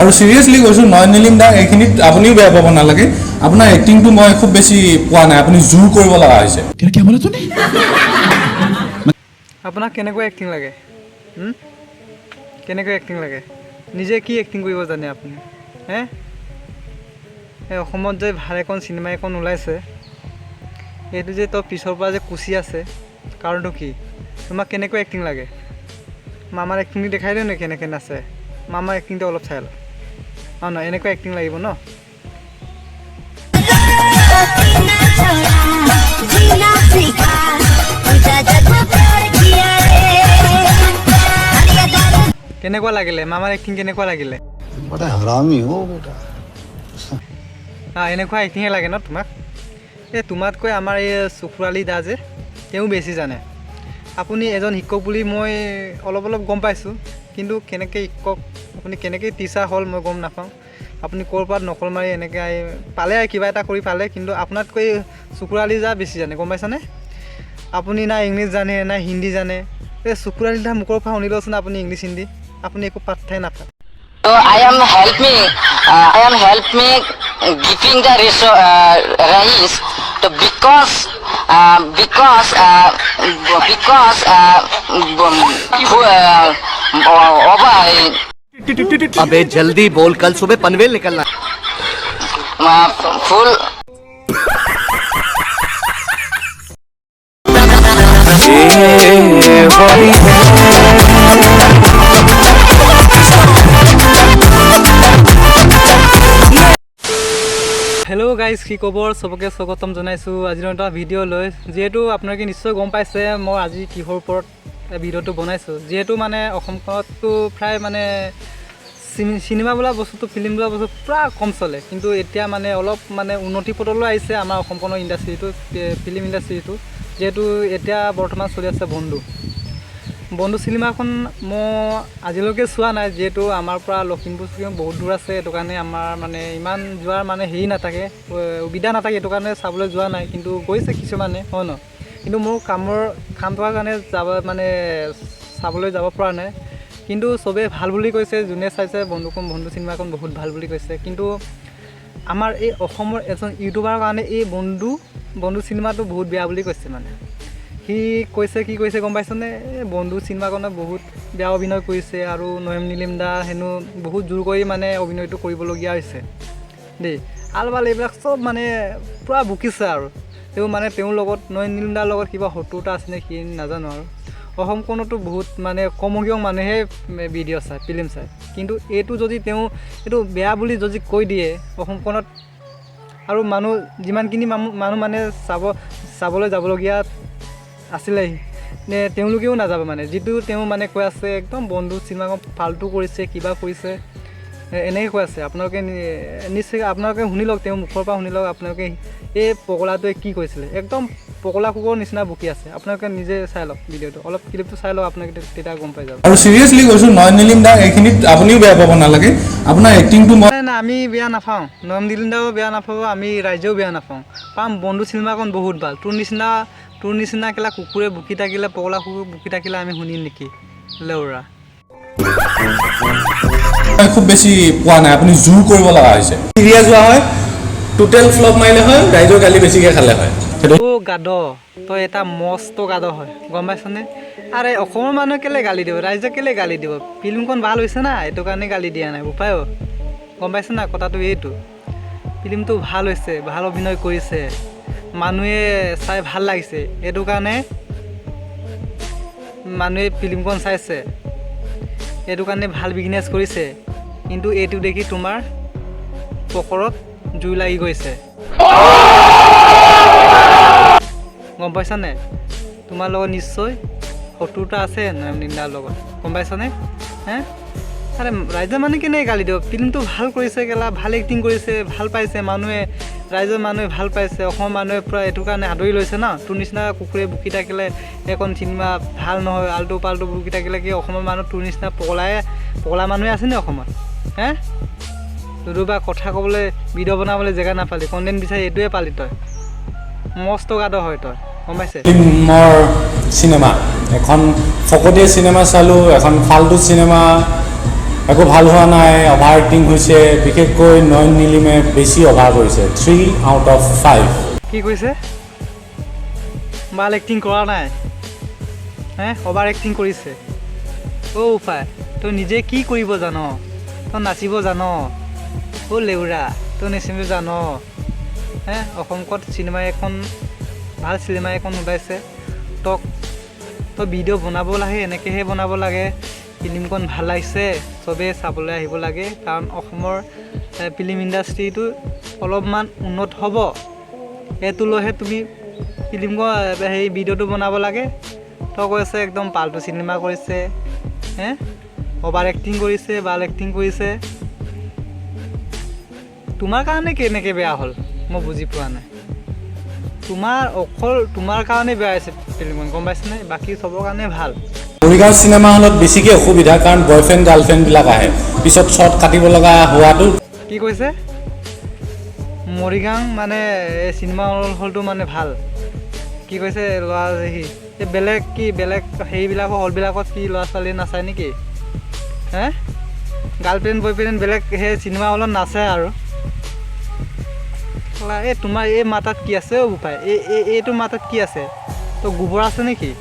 আৰু চিৰিয়াছলি কৈছোঁ নয়ন নীলিম দা, এইখিনিত আপুনিও বেয়া পাব নালাগে। আপোনাৰ এক্টিংটো মই খুব বেছি পোৱা নাই, আপুনি জোৰ কৰিব লগা হৈছে। क्या क्या बोला तूने? আপোনাক কেনেকুৱা এক্টিং লাগে? কেনেকুৱা এক্টিং লাগে? নিজে কি এক্টিং কৰিব জানে আপুনি? হে, এই অসমত যে ভাল এখন চিনেমা এখন ওলাইছে, এইটো যে তই পিছৰ পৰা যে কুচি আছে, কাৰণটো কি? তোমাক কেনেকুৱা এক্টিং লাগে? মামাৰ এক্টিংটো দেখাই দিওঁ নে, কেনেকৈ নাচে? মামাৰ এক্টিংটো অলপ চাই লওঁ। অঁ ন, এনেকুৱা এক্টিং লাগিব ন? ना छोड़ा, जीना सीखा तुझा जब प्यार किया रे हरिया दारू। কেনেকুৱা লাগিলে মামাৰ এক্টিং? কেনেকুৱা লাগিলে? बड़ा हरामी हो बेटा। এনেকুৱা এক্টিংহে লাগে ন তোমাক? এই তোমাতকৈ আমাৰ এই চুকুৰালি দা যে, তেওঁ বেছি জানে। আপুনি এজন শিক্ষক বুলি মই অলপ অলপ গম পাইছোঁ, কিন্তু কেনেকৈ শিক্ষক আপুনি, কেনেকৈ টিচাৰ হ'ল মই গম নাপাওঁ। আপুনি ক'ৰ পৰা নকল মাৰি এনেকৈ আহি পালে আৰু কিবা এটা কৰি পালে, কিন্তু আপোনাতকৈ চুকুৰালি দা বেছি জানে, গম পাইছানে? আপুনি না ইংলিছ জানে না হিন্দী জানে। এই চুকুৰালি দা মুখৰ পৰা শুনি লওঁচোন। আপুনি ইংলিছ হিন্দী আপুনি একো পাত্তাই নাপায়। So I am help me. I am help me giving the rice to because over अबे जल्दी बोल, कल सुबह पनवेल निकलना। Full. Hello guys, কি খবৰ চবকে? স্বাগতম জনাইছোঁ আজিৰ এটা ভিডিঅ' লৈ। যিহেতু আপোনালোকে নিশ্চয় গম পাইছে মই আজি কিহৰ ওপৰত এই ভিডিঅ'টো বনাইছোঁ। যিহেতু মানে অসমখনততো প্ৰায় মানে চিনেমা বোলা বস্তুটো, ফিল্ম বোলা বস্তু পূৰা কম চলে। কিন্তু এতিয়া মানে অলপ মানে উন্নতি পথলৈ আহিছে আমাৰ অসমখনৰ ইণ্ডাষ্ট্ৰিটো, ফিল্ম ইণ্ডাষ্ট্ৰিটো। যিহেতু এতিয়া বৰ্তমান চলি আছে বন্ধু। বন্ধু চিনেমাখন মই আজিলৈকে চোৱা নাই, যিহেতু আমাৰ পৰা লখিমপুৰ চখিমপুৰ বহুত দূৰ আছে। সেইটো কাৰণে আমাৰ মানে ইমান যোৱাৰ মানে হেৰি নাথাকে, সুবিধা নাথাকে, সেইটো কাৰণে চাবলৈ যোৱা নাই। কিন্তু গৈছে কিছুমানে, হয় ন? কিন্তু মোৰ কামৰ কাম থকাৰ কাৰণে যাব মানে চাবলৈ যাব পৰা নাই। কিন্তু চবেই ভাল বুলি কৈছে, যোনে চাইছে বন্ধুখন, বন্ধু চিনেমাখন বহুত ভাল বুলি কৈছে। কিন্তু আমাৰ এই অসমৰ এজন ইউটিউবাৰৰ কাৰণে এই বন্ধু চিনেমাটো বহুত বেয়া বুলি কৈছে। মানে সি কৈছে, কি কৈছে গম পাইছনে? এই বন্ধু চিনেমাখনত বহুত বেয়া অভিনয় কৰিছে আৰু নয়ন নীলিম দা হেনো বহুত জোৰ কৰি মানে অভিনয়টো কৰিবলগীয়া হৈছে দেই। আল বাল এইবিলাক চব মানে পূৰা বকিছে। আৰু তেওঁ মানে তেওঁৰ লগত, নয়ন নীলিম দাৰ লগত কিবা শত্ৰুতা আছে নে কি নাজানো। আৰু অসমখনতো বহুত মানে কমসংখ্যক মানুহে ভিডিঅ' চায়, ফিল্ম চায়। কিন্তু এইটো যদি তেওঁ এইটো বেয়া বুলি যদি কৈ দিয়ে, অসমখনত আৰু মানুহ যিমানখিনি মানুহ মানে চাবলৈ যাবলগীয়া আছিলে নে, তেওঁলোকেও নাযাব। মানে যিটো তেওঁ মানে কৈ আছে, একদম বন্ধু চিনেমাখন ফাল্টু কৰিছে, কিবা কৰিছে, এনেকৈ কৈ আছে। আপোনালোকে নিশ্চয় আপোনালোকে শুনি লওক, তেওঁৰ মুখৰ পৰা শুনি লওক আপোনালোকে, এই পগলাটোৱে কি কৈছিলে। একদম পগলা কুকুৰৰ নিচিনা বকি আছে। আপোনালোকে নিজে চাই লওক ভিডিঅ'টো, অলপ ক্লিপটো চাই লওক আপোনালোকে, তেতিয়া গম পাই যাব। আৰু চিৰিয়াছলি কৈছোঁ নয়ন নীলিম দা, এইখিনিত আপুনিও বেয়া পাব নালাগে। আপোনাৰ এক্টিংটো মই নাই নাই, আমি বেয়া নাপাওঁ। নয়ন নীলিম দাও বেয়া নাপাব, আমি ৰাইজেও বেয়া নাপাওঁ। পাম বন্ধু চিনেমাখন বহুত ভাল। তোৰ নিচিনা কেলা কুকুৰে বকি থাকিলে, পগলা কুকুৰে বকি থাকিলে আমি শুনিম নেকি লেউৰা? খুব বেছি পোৱা নাই, আপুনি জোৰ কৰিব লগা হৈছে। চিৰিয়াছ হোৱা হয়, টোটেল ফ্লপ মাৰিলে হয়, ৰাইজৰ গালি বেছিকৈ খালে হয়, সেইটো অ' গাধ, তই এটা মস্ত গাধ হয়, গম পাইছনে? আৰে অসমৰ মানুহে কেলে গালি দিব? ৰাইজে কেলে গালি দিব? ফিল্মখন ভাল হৈছে না, এইটো কাৰণে গালি দিয়া নাই বোপাই। অ' গম পাইছে না কথাটো এইটো? ফিল্মটো ভাল হৈছে, ভাল অভিনয় কৰিছে, মানুহে চাই ভাল লাগিছে, এইটো কাৰণে মানুহে ফিল্মখন চাইছে, এইটো কাৰণে ভাল বিজনেছ কৰিছে। কিন্তু এইটো দেখি তোমাৰ পকৰত জুই লাগি গৈছে, গম পাইছানে? তোমাৰ লগত নিশ্চয় শত্ৰুতা আছে নয়ন লগত, গম পাইছানে? হে, আৰে ৰাইজৰ মানুহ কেনেকৈ গালি দিব? ফিল্মটো ভাল কৰিছে কেলা, ভাল এক্টিং কৰিছে, ভাল পাইছে মানুহে, ৰাইজৰ মানুহে ভাল পাইছে, অসমৰ মানুহে পূৰা এইটো কাৰণে আদৰি লৈছে ন। তোৰ নিচিনা কুকুৰে বকি থাকিলে এইখন চিনেমা ভাল নহয়, আল্টু পাল্টু বকি থাকিলে কি অসমৰ মানুহ তোৰ নিচিনা পগলা মানুহে আছে নি অসমত? হে দুদুবা, কথা ক'বলৈ, ভিডিঅ' বনাবলৈ জেগা নাপালি, কণ্টেণ্ট বিচাৰি এইটোৱে পালি। তই মস্ত গাধ হয় তই, গম পাইছে? ফিল্মৰ চিনেমা এখন ফকতীয়া চিনেমা চালোঁ, এখন ফাল্টু চিনেমা। একো ভাল হোৱা নাই, অভাৰ এক্টিং হৈছে। বিশেষকৈ নয়ন নীলিমে বেছি অভাৰ কৰিছে। 3 আউট অফ 5। কি কৈছে? ভাল এক্টিং কৰা নাই হে, অভাৰ এক্টিং কৰিছে। অ' উপায়, তই নিজে কি কৰিব জান? তই নাচিব জান? অ' লেউৰা, তই নাচিব জান হে? অসমত চিনেমা এখন, ভাল চিনেমা এখন ওলাইছে, তই ভিডিঅ' বনাব লাগে, এনেকৈহে বনাব লাগে। ফিল্মখন ভাল লাগিছে, চবেই চাবলৈ আহিব লাগে, কাৰণ অসমৰ ফিল্ম ইণ্ডাষ্ট্ৰিটো অলপমান উন্নত হ'ব। এইটো লৈহে তুমি ফিল্মখন, সেই ভিডিঅ'টো বনাব লাগে। তই কৈছে একদম পাল্টু চিনেমা কৰিছে হে, অভাৰ এক্টিং কৰিছে, ভাল এক্টিং কৰিছে। তোমাৰ কাৰণে কেনেকৈ বেয়া হ'ল মই বুজি পোৱা নাই। তোমাৰ, অকল তোমাৰ কাৰণে বেয়া হৈছে ফিল্মখন, গম পাইছেনে? বাকী চবৰ কাৰণে ভাল। মৰিগাঁও চিনেমা হলত বেছিকৈ অসুবিধা, কাৰণ বয়ফ্ৰেণ্ড গাৰ্লফ্ৰেণ্ডবিলাক আহে, পিছত শ্বৰ্ট কাটিব লগা হোৱাটো। কি কৈছে? মৰিগাঁও মানে এই চিনেমা হলটো মানে ভাল। কি কৈছে ল'ৰা সি? এই বেলেগ কি, বেলেগ হেৰিবিলাকৰ হলবিলাকত কি ল'ৰা ছোৱালী নাচায় নেকি হে? গাৰ্লফ্ৰেণ্ড বয়ফ্ৰেণ্ড বেলেগ সেই চিনেমা হলত নাচে আৰু। এই তোমাৰ এই মাথাত কি আছে অ' বোপাই? এই এইটো মাথাত কি আছে? তোৰ গোবৰ আছে নেকি?